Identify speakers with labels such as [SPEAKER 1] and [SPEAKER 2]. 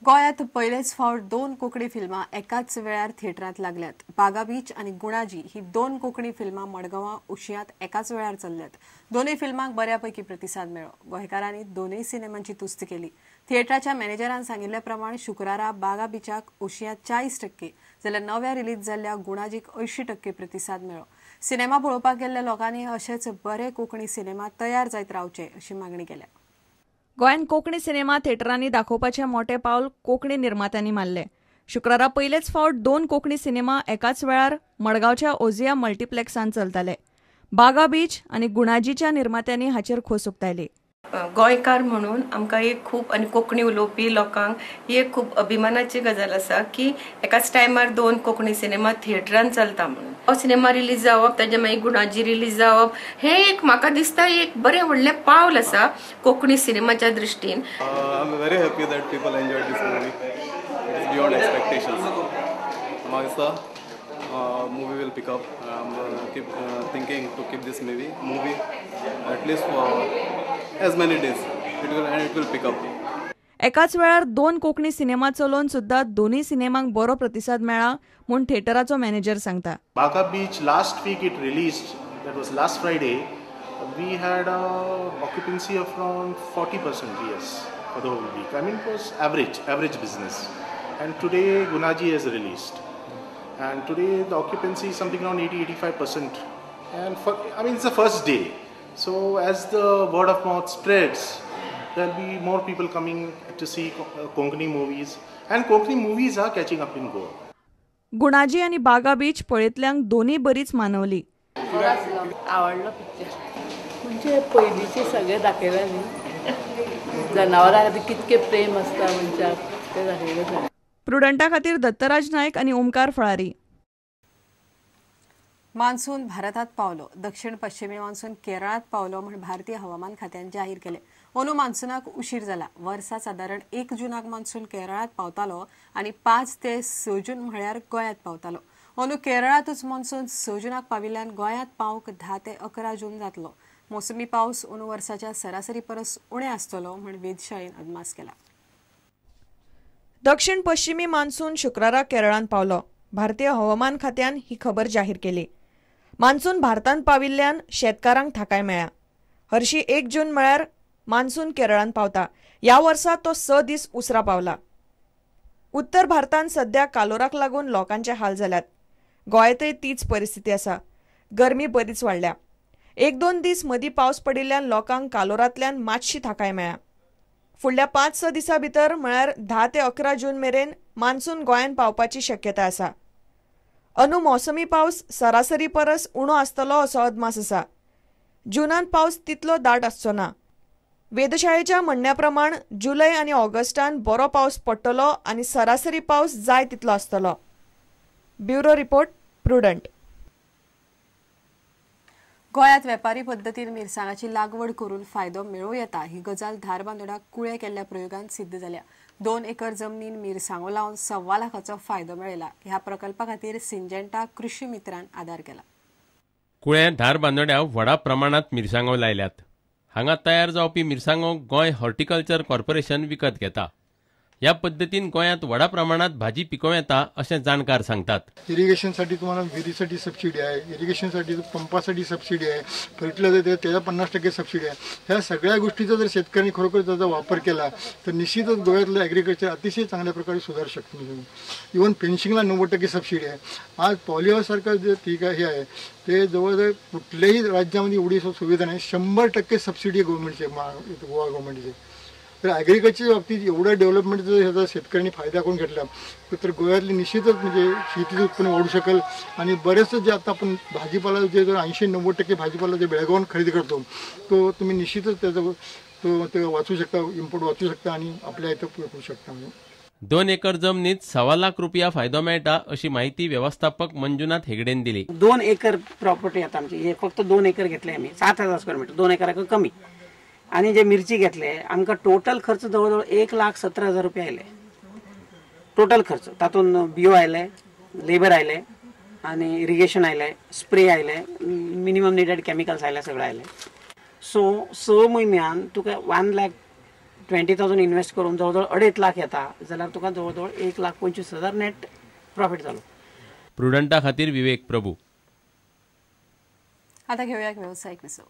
[SPEAKER 1] गोंयांत पयलेच फावट दोन कोंकणी फिल्मां एकाच वेळार थिएटरांत लागल्यात. बागा बीच आनी गुणाजी ही दोन कोंकणी फिल्मां मडगांवां उशियांत एकाच वेळार चल्ल्यात. दोनूय फिल्मांक बऱ्यापैकी प्रतिसाद मेळ्ळो. गोंयकारांनी दोनूय सिनेमांची तुस्त केली. थिएटराच्या मॅनेजरान सांगिल्ल्या प्रमाण शुक्रारा बागा बीचाक उशियांत 40% जाल्यार नव्या रिलीज जाल्ल्या गुणाजीक 80% प्रतिसाद मेळ्ळो. सिनेमा पळोवपाक गेल्ल्या लोकांनी अशेच बरे कोंकणी सिनेमा तयार जायत रावचे अशी मागणी केल्या.
[SPEAKER 2] गोंयांत कोंकणी सिनेमा थिएटरांनी दाखोवपाचें मोटें पावल कोंकणी निर्मात्यांनी मारलें. शुक्रारा पयलेच फावट दोन कोंकणी सिनेमा एकाच वेळार मडगांवच्या ओझिया मल्टिप्लेक्सान चलताले. बागा बीच आनी गुणाजीच्या निर्मात्यांनी हाचेर खोस उक्तायली.
[SPEAKER 3] गोंयकार म्हणून आमकां एक खूब आनी कोंकणी उलोवपी लोकांक ही एक खूब अभिमानाची गजाल आसा की एकाच टायमार दोन कोंकणी सिनेमा थिएटरान चलता म्हणून. हो सिनेमा रिलीज जावप, ताजे मागीर गुणाजी रिलीज जावप, हें एक म्हाका दिसता एक बरें व्हडलें पावल आसा कोंकणी सिनेमाच्या दृश्टीन.
[SPEAKER 4] I am very happy that people enjoy this movie. It is beyond expectations. म्हाका दिसता movie will pick up. I am keep thinking to keep this movie at least for as many days. It will pick up.
[SPEAKER 2] एकाच वेळार दोन Konkani cinema चलोवन सुद्धा दोन्ही सिनेमांक बरो प्रतिसाद मेळ्ळा म्हूण थिएटराचो मॅनेजर सांगता.
[SPEAKER 5] Baga Beach last week it released, that was last Friday. We had a occupancy of around 40%, yes, for the whole week. I mean, it was average business. And today Gunaji has released, and today the occupancy is something around 80-85%. And for, I mean, it's the first day. So as the word of mouth spreads, there'll be more people coming to see Konkani movies, and Konkani movies are catching up in Goa.
[SPEAKER 2] Gunaji आनी Baga beach पळयतल्यांक दोन्ही बरीच मानवली.
[SPEAKER 6] आवडलो picture, म्हणजे पयलींचे सगळे दाखयला न्ही, जनावरां खातीर कितके प्रेम आसता मनशाक तें दाखयलें.
[SPEAKER 2] प्रुडंटा खातीर दत्तराज नायक आनी ओमकार फळारी.
[SPEAKER 1] मान्सून भारतात पावलो. दक्षिण पश्चिमी मान्सून केरळात पावलो म्हूण भारतीय हवामान खात्यान जाहीर केले. अंदू मान्सूनाक उशीर जाला. वर्सा सादारण 1 जूनाक मान्सून केरळात पावतालो आनी 5 ते 6 जून म्हळ्यार गोंयांत पावतालो. अंदू केरळांतूच मान्सून 6 जूनाक पाविल्ल्यान गोंयांत पावंक 10 ते 11 जून जातलो. मोसमी पावस अंदू वर्साच्या सरासरी परस उणें आसतलो म्हूण वेधशाळेन अदमास केला.
[SPEAKER 2] दक्षिण पश्चिमी मान्सून शुक्रारा केरळांत पावलो. भारतीय हवामान खात्यान ही खबर जाहीर केली. मान्सून भारतांत पाविल्ल्यान शेतकारांक थाकाय मेळ्ळ्या. हरशी 1 जून म्हळ्यार मान्सून केरळांत पावता. ह्या वर्सा तो 6 दीस उसरा पावला. उत्तर भारतांत सध्या कालोराक लागून लोकांचे हाल जाल्यात. गोंयांतय तीच परिस्थिती आसा. गरमी बरीच वाडल्या. 1-2 दीस मदीं पावस पडिल्ल्यान लोकांक कालोरांतल्यान मातशी थाकाय मेळ्ळ्या. फुडल्या 5-6 दिसां भितर म्हळ्यार 10 ते 11 जून मेरेन मान्सून गोंयांत पावपाची शक्यताय आसा. अंदू मोसमी पावस सरासरी परस उणो आसतलो असो अदमास आसा. जूनांत पावस तितलो दाट आसचो ना. वेधशाळेच्या म्हणण्या प्रमाण जुलय आनी ऑगस्टान बरो पावस पडटलो आनी सरासरी पावस जाय तितलो आसतलो. Bureau report, Prudent.
[SPEAKER 1] गोंयांत वेपारी पद्दतीन मिरसांगाची लागवड करून फायदो मेळोवं येता ही गजाल धारबांदोडा कुळे केल्ल्या प्रयोगान सिद्ध जाल्या. 2 एकर जमनीन मिरसांगो लावन 1.25 लाखाचो फायदो मेळयला. ह्या प्रकल्पा खातीर सिंजेंटा कृषी मित्रान आदार केला.
[SPEAKER 7] कुळे धारबांदोड्या व्हडा प्रमाणांत मिरसांगो लायल्यात. हांगा तयार जावपी मिरसांगो गोंय हॉर्टिकल्चर कॉर्पोरेशन विकत घेता. ह्या पद्दतीन गोंयांत व्हडा प्रमाणात भाजी पिकोवं येता अशें जाणकार सांगतात.
[SPEAKER 8] इरिगेशनसाठी तुम्हाला विहिरीसाठी सबसिडी आहे, इरिगेशनसाठी पंपासाठी सबसिडी आहे, फर्टिलायझर त्याला 50% सबसिडी आहे. ह्या सगळ्या गोष्टीचा जर शेतकऱ्यांनी खरोखर त्याचा वापर केला तर निश्चितच गोव्यातलं ॲग्रिकल्चर अतिशय चांगल्या प्रकारे सुधारू शकतो. इव्हन फेन्सिंगला 90% सबसिडी आहे. आज पॉलिहाऊससारखं जे ठीक आहे हे आहे ते जवळजवळ कुठल्याही राज्यामध्ये एवढी सुविधा नाही. 100% सबसिडी आहे गव्हर्नमेंटचे, गोवा गव्हर्नमेंटचे. तर ॲग्रिकल्चरच्या बाबतीत एवढं डेव्हलपमेंट जर ह्याचा शेतकऱ्यांनी फायदा करून घेतला तर गोव्यातली निश्चितच म्हणजे शेतीचं उत्पन्न वाढू शकेल. आणि बरेचसं जे आता आपण भाजीपाला जे जर 80-90% भाजीपाला जे बेळगावून खरेदी करतो तो तुम्ही निश्चितच त्याचा तो ते वाचू शकता, इम्पोर्ट वाचू शकता आणि आपल्या इथं करू शकता.
[SPEAKER 7] म्हणजे 2 एकर जमनीत 1.25 लाख रुपया फायदो मेळटा अशी माहिती व्यवस्थापक मंजुनाथ हेगडेन दिली.
[SPEAKER 9] 2 एकर प्रॉपर्टी आता आमची, हे फक्त 2 एकर घेतले आम्ही, 7000 स्क्वेअर मीटर, 2 एकराक कमी. आणि जे मिरची घेतले आमकां टोटल खर्च जवळजवळ 1,17,000 रुपये आयले टोटल खर्च. तातूंत बियो आयले, लेबर आयले आणि इरिगेशन आयले, स्प्रे आयले, मिनिमम निडेड केमिकल्स आयले, सगळें आयले. सो 6 म्हयन्यान तुका 1 लाख 20,000 इन्वेस्ट करून जवळ जवळ 2.5 लाख येता जाल्यार तुका जवळ जवळ 1,25,000 नेट प्रॉफिट जालो.
[SPEAKER 7] प्रुडंटा खातीर विवेक प्रभू.
[SPEAKER 1] आता घेऊया एक व्यावसायिक विसव.